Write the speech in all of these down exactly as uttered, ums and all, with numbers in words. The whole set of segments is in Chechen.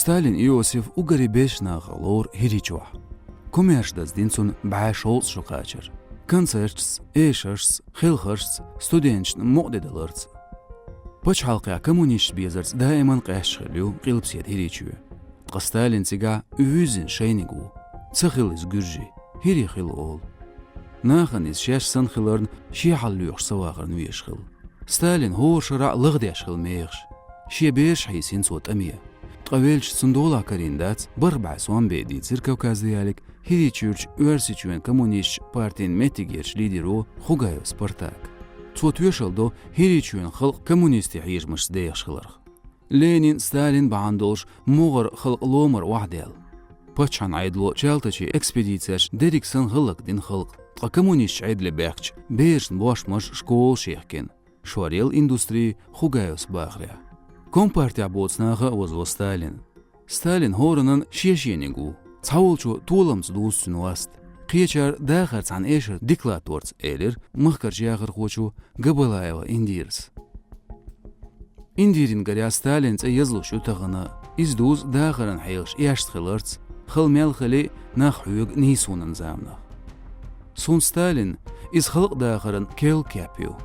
Сталин Иосиф уггаре беш нахах лору ХӀирийчохь. Комаьрша даздина цунна бӀе шовзткъа шо кхачар. Концерташца, эшаршца, хелхаршца, студенташна мукъа де даларца. Пачхьалкхехь коммунисташ безарца даиман къаьсташ хилла ю Къилбаседа ХӀирийчоь. Ткъа Сталин цигахь уьйззина шайниг ву. Ца хилла иза гуьржи, хӀирий хилла олу. Нахана иза шаьш санна хиларна, шен хьал лоьхуш ца вахарна везаш хилла. Сталин хӀора шарахь лахдеш хилла мехаш. Шен бераш хьийсина цо тӀаме. Ткъа велча цунна долахь карийна дац, бархӀ бӀе сом бен дийцира Кавказ.Реалиига ХӀирийчуьрчу Оьрсийчоьнан коммунистийн партин меттигерчу лидеро Хугаев Спартака. Цо тоьшалла до ХӀирийчоьнан халкъ коммунистийн хьежамашца дехаш хиларх. Ленин, Сталин бахьана долуш могӀара халкъ ломара охьадаьлла. Паччахьан Ӏедало Чалтаче экспедицеш дерриг санна хӀаллакдина халкъ, ткъа коммунистийн Ӏедале баьхкича берашна бошмаш, школаш яхкина. Шоръелла индустри Хугаевс бахарехь. Компартехь боцу наха а вазво Сталин. Сталин хӀораннан шен-шениг ву. Цхьаволчо толамца дузу цуьнан васт. Кхечара дахар цхьана эшарна дика латторца, элира махкарчу яхархочо Габалаева Индирас. Индирин гарехь Сталин цӀе язлуш ю тахана. Иза дузу дахаран хьелаш эшна хиларца, хала мел хили а, нах хьоьгу нийсонан заманах. Суна Сталин, иза халкъан дахаран керла кеп ю.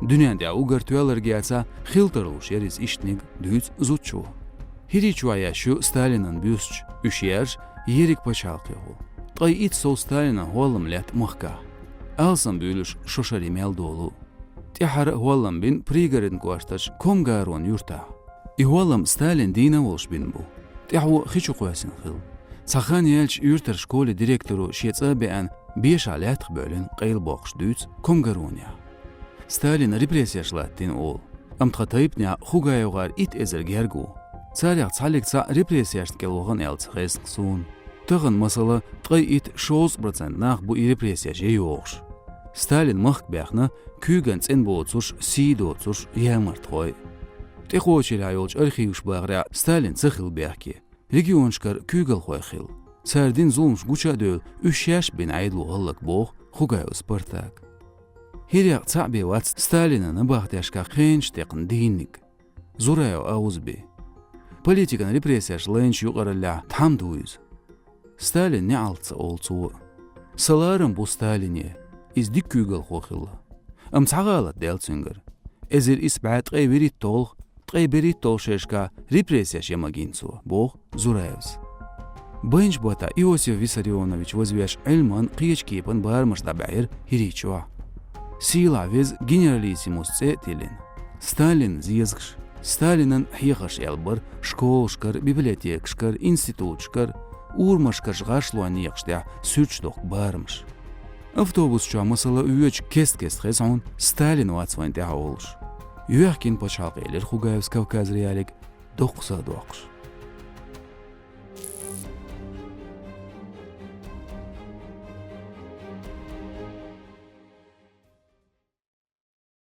Дуьнен тӀехь уггар тоьлларг яцахь, хила тарлуш яра иза ишттаниг, дуьйцу зудчо. ХӀирийчохь еш ю Сталинан бюсташ, уьш яьржа ерриг пачхьалкхехула. Ткъе итт сов Сталинан хӀоллам летта махкахь. Алсам буьйлуш шо шаре мел долу. ТӀаьххьара хӀоллам бина Пригородни кӀоштарчу Комгарони юьртахь. И хӀоллам Сталин дийна а волуш бина бу. ТӀаьхьо хи чу кхоьссина хилла. Цхьа хан яьлча юьртара школе директоро шен цӀа а беана, бешахь лаьттах боьллина къайлабоккхуш, дуьйцу Комгаронехь. Сталина репрессеш латтийна олу. Амма тхан тайпанехь ХугаевгӀара итт эзар герга ву. Царех цхьаллиг цхьаъ репрессешна кӀел вахана аьлла ца хезна-кх суна. Тахана, масала, ткъе итт-шовзткъа процент нах бу и репрессеш ян йогӀуш. Сталин махка баьхна, куьйган цӀена боцурш, сий доцурш, ямартхой. ТӀекхочийла йолчу архиваша бахарехь, Сталин ца хилла бехке. Регионашкара куьйгалхой хилла. Цара дина зуламаш гуча а девлла, уьш шаьш бина Ӏедало хӀаллакбоху Хугаев Спартака. ХӀирех цхьаъ бен вац Сталинан набахтешкахь хенаш текхна дийнниг. Зураев Аузби. Политикан репрессеш лайначу юкъараллехь тхьамда ву иза. Сталин неӀалт ца олу цо. Сан ларам бу Сталине, иза дика куьйгалхо хилла. Амма цхьа гӀалат даьлла цуьнгара. Эзар исс бӀе ткъе вуьрхӀитталгӀа, ткъе берхӀитталгӀа шерашкахь репрессеш ян магийна цо, боху Зураевс. Байначу баттахь Иосиф Виссарионович вазвеш Ӏилманан кхечу кепан барамаш дӀабаьхьира ХӀирийчохь. Сийлахь веза генералиссимус цӀе а тиллина. Сталинан зезагаш, Сталинан хьехарш аьлла бара школашкара, библиотекашкара, институташкара, урамашкарчу гӀашлойн некъаш тӀехь суьрташ дохку барамаш. Автобус чохь, масала, воьдучу кест-кеста хеза хьуна Сталин вац вайна тӀехь олуш. Йоьхкина пачхьалкх, элира Хугаевс Кавказ.Реалиига, доккха са а доккхуш.